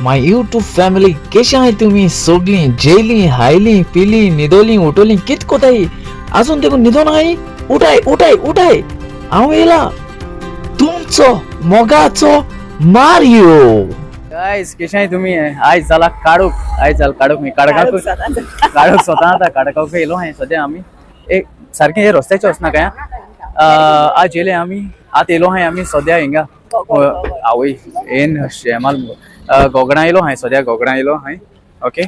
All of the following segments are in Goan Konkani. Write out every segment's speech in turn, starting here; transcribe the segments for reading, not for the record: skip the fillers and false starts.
My YouTube family, केशे आहाय तुमी सोगलीं जेयलीं हायलीं पिलीं न्हिदोलीं उठोलीं कित कोताय आजून देखून न्हिदोन आहाय उठाय उठाय उठाय हांव येयला तुमचो मोगाचो मारियो. गायस केशे तुम्ही आयज जाला काडूक आयज जाल काडूक मी काडकाक काडूक स्वता आतां काडकाक येयलो हांवें सद्या आमी एक सारकें हे रस्त्याचें वचना काय आज येयले आमी आतां येयलो हांवें आमी सद्या हिंगा आवय येन शेमाल गोगणा येयलो हांवें सद्या गोगणा येयलो हांवें ओके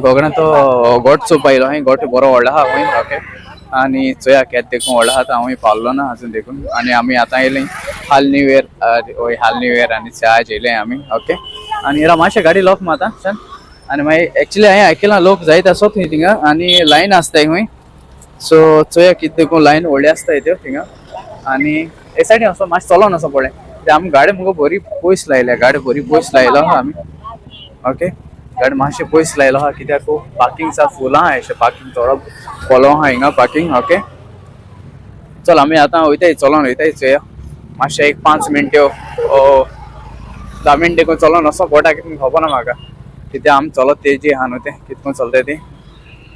गोगणा तो गोट चोवपा येयलो हांवें गोट बरो व्हडलो आहा वंय ओके आनी चोया केद देखून व्हडलो आहा हांवूय पावलो ना अजून देखून आनी आमी आतां येयले हाल न्यू इयर वय हाल न्यू इयर आनी च्या जेयले आमी ओके आनी मातशें गाडी लॉक मारता चल आनी मागीर एक्चुली हांवें आयकलां लोक जायत आसत थंय थिंगा आनी लायन आसताय खंय सो चोया कितें देखून लायन व्हडली आसताय त्यो थिंगा आनी हे सायडीन वचो मातशें चलोन वचो पडलें ते आमी गाडी मुगो बरी पयस लायल्या गाडी बरी पयस लायलो आहा आमी ओके गाडी मातशें पयस लायलो आहा कित्याक पार्किंग सा फूल आहा अशें पार्किंग थोडो खोलो आहा हिंगा पार्किंग ओके चल आमी आतां वयताय चलोन वयताय चोया मातशें एक 5 मिनट्यो 10 मिनट देखून चलोन वचो पोटा कितून खबर ना म्हाका कित्याक आमी चलत तेजी आहा न्हू तें कितकून चलता ती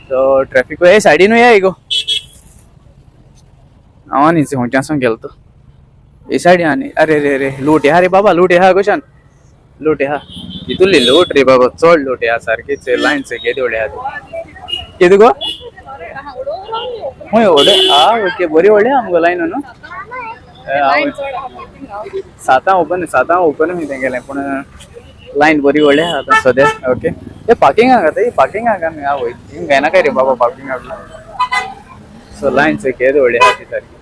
सो ट्रॅफिक हे सायडीनूय या गो हांव आनी खंयच्यान गेलो तो हे सायडीन आनी अरे रे रे लूट आहा रे बाबा लूट आहा कशान लूट आहा तितुली लूट रे बाबा चड लूट आहा सारकी लायन केदी व्हडली आहा ती कितें गो खंय व्हडले आ ओके बरी व्हडली आहा मुगो लायन न्हू सातां ओपन सातां ओपन खंय तेंगेलें पूण लायन बरी व्हडली आहा आतां सद्या ओके हे पार्किंग आहा ते पार्किंग आहा काय वय थिंग घेयना काय रे बाबा पार्किंग आहा सो लायन चोय केदी व्हडली आहा ती सारकी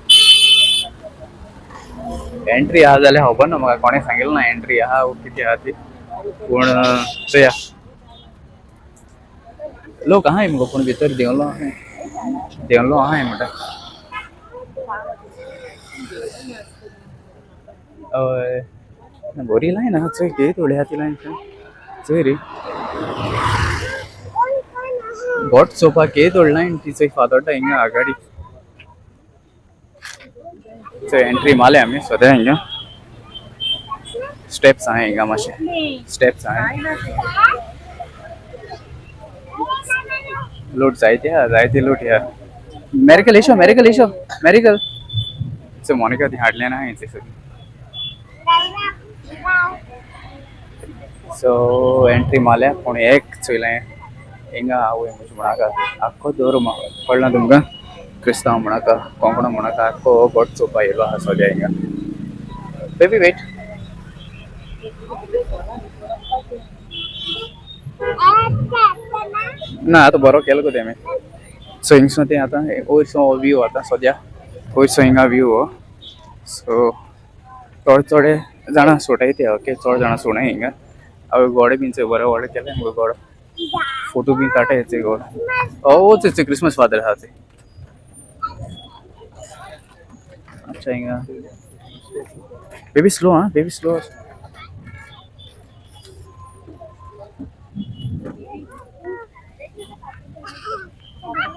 एंट्री आहा जाल्यार खबर ना म्हाका कोणें सांगिल्लें ना एंट्री आहा कितें आहा ती पूण चोया लोक आहाय मुगो पूण भितर देंवलो आहाय देंवलो आहाय म्हणटा हय बरी लायन आहा चोय केदी व्हडली आहा ती लायन चोय रे गोट चोवपाक केदी व्हडली लायन ती चोय फातोड्डा हिंगा आगाडी चोय एंट्री मारले आमी सद्या हिंगा स्टेप्स आहा हिंगा मातशे स्टेप्स आहा लूट जायते आहा जायती लूट ह्या मेरिकल येशो मेरिकल येशो मेरिकल सो मोनिका ती हाडले ना हांवें सगळी सो एंट्री मारल्या पूण एक चोयलें हिंगा आवय म्हजे म्हणाका आख्खो धर्म कळ्ळें तुमकां क्रिस्तांव म्हणाका कोंकणो म्हणाका आख्खो गोट चोवपा येयलो आहा सद्या हिंगा बेबी वेट ना आतां बरो केलो गो तेमी सो हिंगसो तें आतां वयरसो हो व्यू आतां सद्या वयरसो हिंगा व्यू हो सो थोडे थोडे जाणां सोडाय ते ओके चड जाणां सोडाय हिंगा हांवें गोडे बीन चोय बरो व्हडलो केले मुगो गोडो फोटो बीन काडटाय चोय गोडो हो चोय क्रिसमस फादर आहा चोय अच्छा हिंगा बेबी स्लो आं बेबी स्लो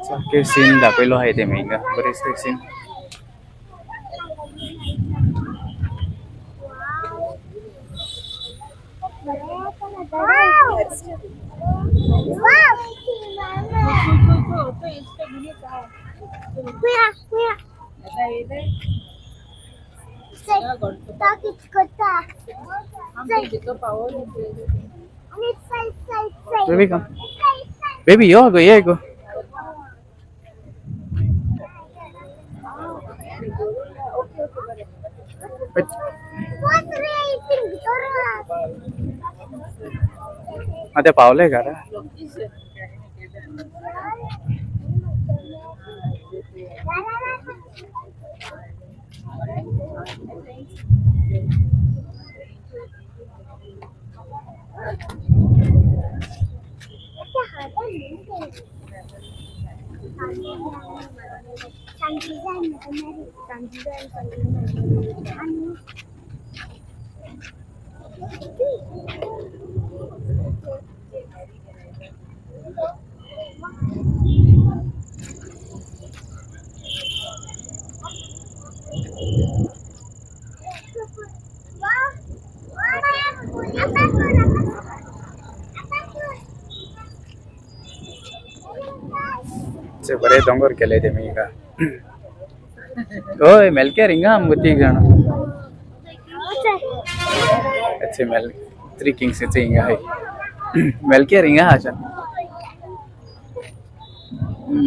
सारकें सीन दाखयलो आहा तेमी हिंगा बरें दिसता scene Baby come. Baby yo go ये गो आतां पावले घरा बरे दोंगर केले ते मी हिंगा. हय मेलकेर हिंगा आमकां तीग जाण. अच्छे मेल थ्री किंग्स हिंगा आहे. मेलकेर हिंगा आसा.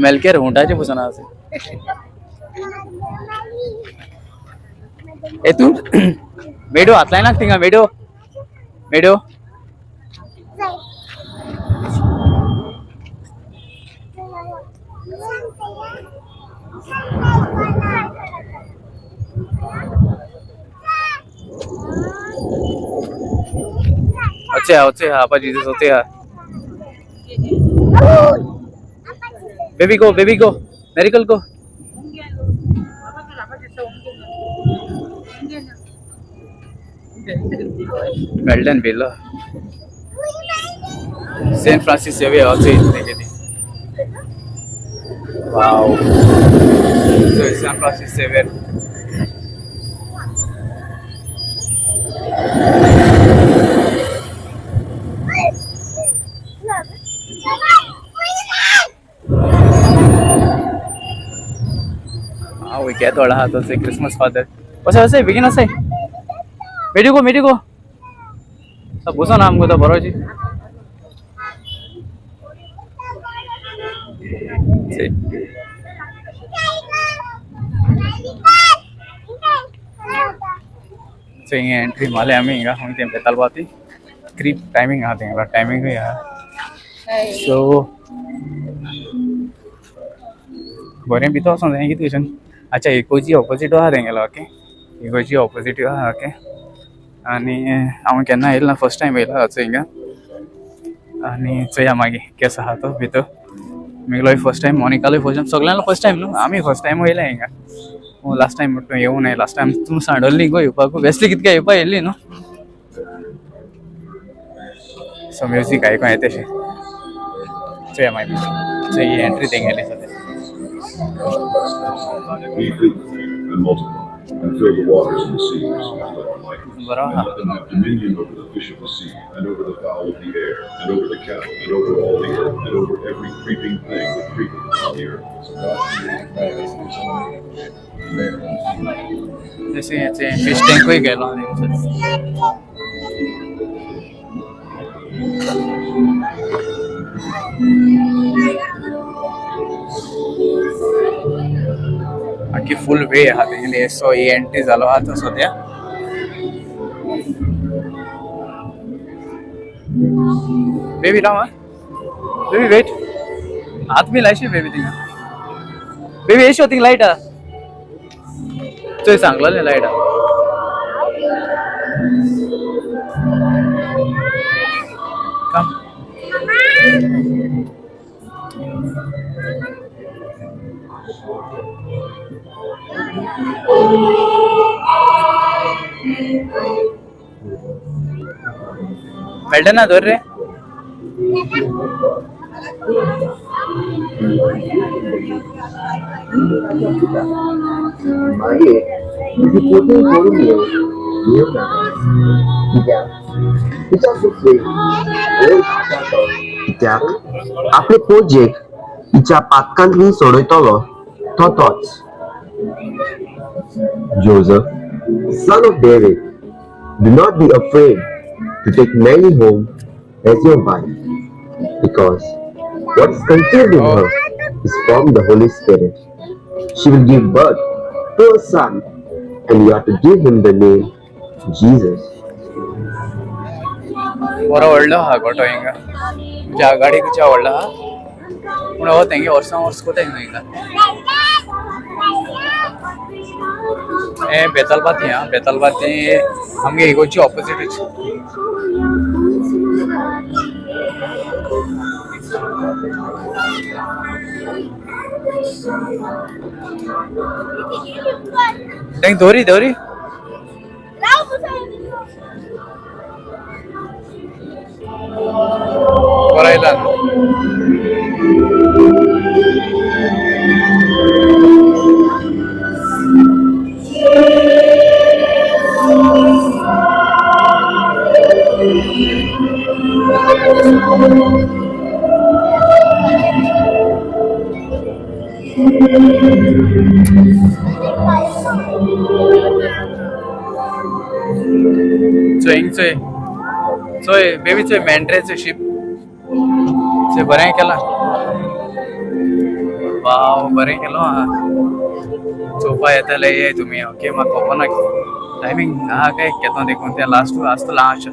मेलकेर हुंटाचे पसून आसा. ए तूं मेडो हात लायनाक थिंगा. मेडो मेडो अच्छा अच्छा हा आपा जीसस होते हा. Baby go, baby go, miracle go. Well done Bela. Saint Francis Xavier also is. Wow. So Saint Francis Xavier. Ah, we get all that say Christmas father. वसे वसे बेगीन वसे. मेडी गो मेडी गो. बसो ना आमकां तो बरो जी. सो हिंगा एंट्री मारले आमी हिंगा आमी ते बेतालबाती क्रीप टायमींग आहा थिंगा टायमिंगूय आहा. सो बरें भितर वचोन जाय कितें कशें. अच्छा इगोजी ऑपोजीट आहा तेंगेलो. ओके इगोजी ऑपोजीट आहा. ओके आनी हांव केन्ना येयला ना, फर्स्ट टायम येयला आतां हिंगा. आनी चोया मागीर केसो आहा तो भितर. मेगलोय फर्स्ट टायम, मोनिकालोय फर्स्ट टायम, सगळ्यांलो फर्स्ट टायम न्हू. आमी फर्स्ट टायम येयल्या हिंगा. लास्ट टायम म्हणटा येवं न्हय. लास्ट टायम तूं सांडवली गो येवपाक बेसली कितक्या येवपा येयल्ली न्हू. सो म्युजीक आयकों येता तशें. चोया मागीर चोय ही एंट्री तेंगेली सद्या. Be fruitful and multiply, and fill the waters and the seas with their life. बरो And आहा. let them have dominion over the fish of the sea, and over the fowl of the air, and over the cattle, and over all the earth, and over every creeping thing that creepeth upon the earth. So God created man in his own image, male and female. जशें हेचें फिश टँकूय गेलो. आखी फूल वे आहा तेंगेली. सो ही एंट्री जालो आहा तो सद्या. बेबी राव, बेबी वेट. हात बी लायशी बेबी थिंगा. बेबी येशो थिंग लायट आहा. चोय सांगलोलें लायट आहा. कम मेळटा ना धर रे. मागीर तुजी पोती करून येवन घेवं नाका, कित्याक तिच्या तकलेक वयर आसा तो. कित्याक आपले पोजेक तिच्या पातकांतली सोडयतलो तो तोच. Joseph, son of David, do not be afraid to take Mary home as your wife, because what is conceived in her is from the Holy Spirit. She will give birth to a son, and you are to give him the name Jesus. बरो व्हडलो आहा गोटो हिंगा. तुज्या गाडी तुज्या व्हडलो आहा पूण हो तेंगे वर्सां वर्स कोताय न्हू हिंगा. हे बेतालबाती आहा. बेतालबाती आमगे इगोची ऑपोजिटूच. तेंग दोरी दोरी बरो येयला न्हू. चोय हिंग चोय चोय बेबी चोय मेंढरेचो शिप चोय बरें केलां वाव बरें केलो आहा चोवपा येतले ये तुमी ओके म्हाका खबर ना टायमींग आहा काय केतो देखून तें लास्ट आसतलो लास्ट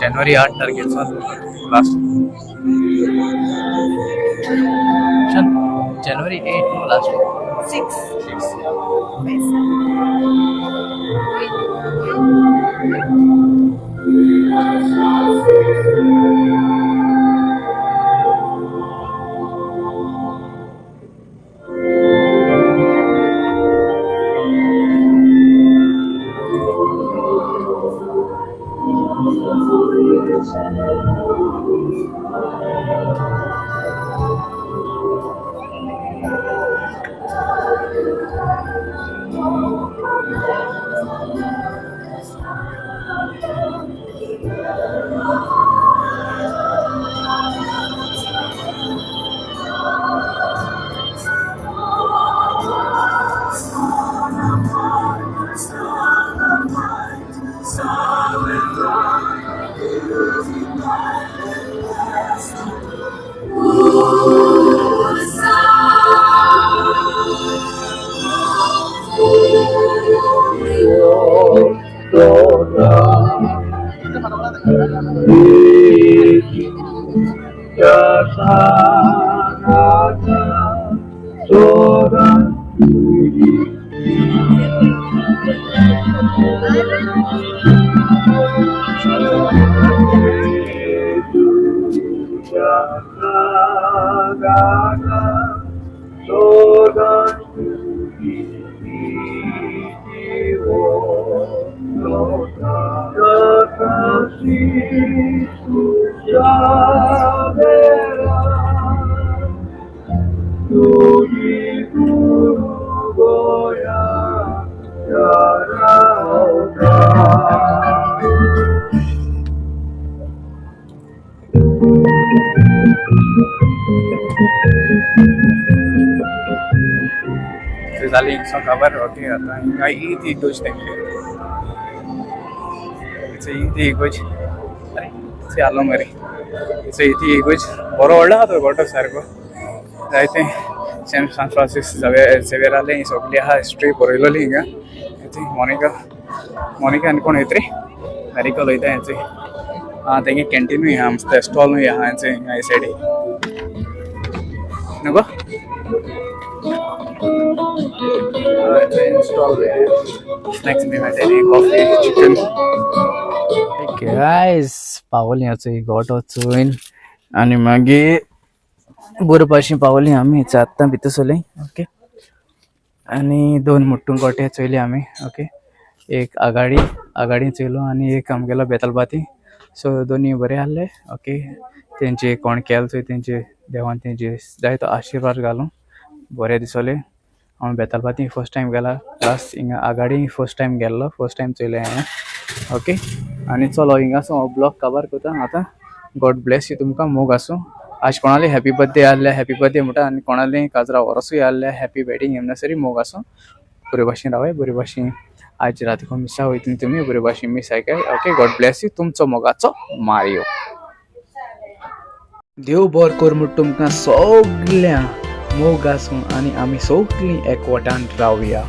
जानेवारी 8 तारखेचो लास्ट जानेवारी 8 न्हू लास्ट 6 6. जाली हिंगसो खबर ओके आतां हिंगा ही ती इगोज तेंगे ही ती इगोज अरे आलो मरे सो ही ती इगोज बरो व्हडलो आहा तो गोटो सारको जायते सेंट सान फ्रांसीस झेवियराले ही सगळी आहा हिस्ट्री बरयलोली हिंगा मोनिका मोनिका आनी कोण वयतरी मेरिकल वयता हेंचे आं तेंगे कॅन्टीनूय आहा मस्त स्टॉलूय आहा हेंचे हिंगा हे सायडी नको स्नॅक्स बी मेळटली कॉफी चिकन. गायज पावली चोय गोटो चोयन आनी मागीर बोरपाशी पावली आमी आत्तां भितर सरली ओके. आनी दोन मोट्टू गोटे चोयले आमी ओके. एक आगाडी आगाडी चोयलो आनी एक आमगेलो बेतालबाती. सो दोनी बरे आहले ओके. तेंचे कोण केल चोय तेंचे देवान तेंचे जायतो आशिर्वाद घालूं बरें दिसोले. हांव बेतालबाती फर्स्ट टायम गेला प्लस हिंगा आगाडी फर्स्ट टायम गेल्लो फर्स्ट टायम चोयलें हांवें ओके. आनी चलो हिंगासो हो ब्लॉग कवर करता आतां. गॉड ब्लेस you तुमकां मोग आसूं. आज कोणाले हॅपी बर्थडे आहले हॅपी बर्थडे म्हणटा आनी कोणाले काजरा वरसूय आहले हॅपी वेडींग एनिवर्सरी मोग आसूं. बरे भाशेन रावाय बरे भाशेन आज राती मिसा वयतली तुमी बरे भाशेन मीस आयकाय ओके. गॉड ब्लेस you तुमचो मोगाचो मारियो. देव बरो कर म्हूण तुमकां सगळ्यांक मोग आसूं आनी आमी सगळीं एकवटान रावया.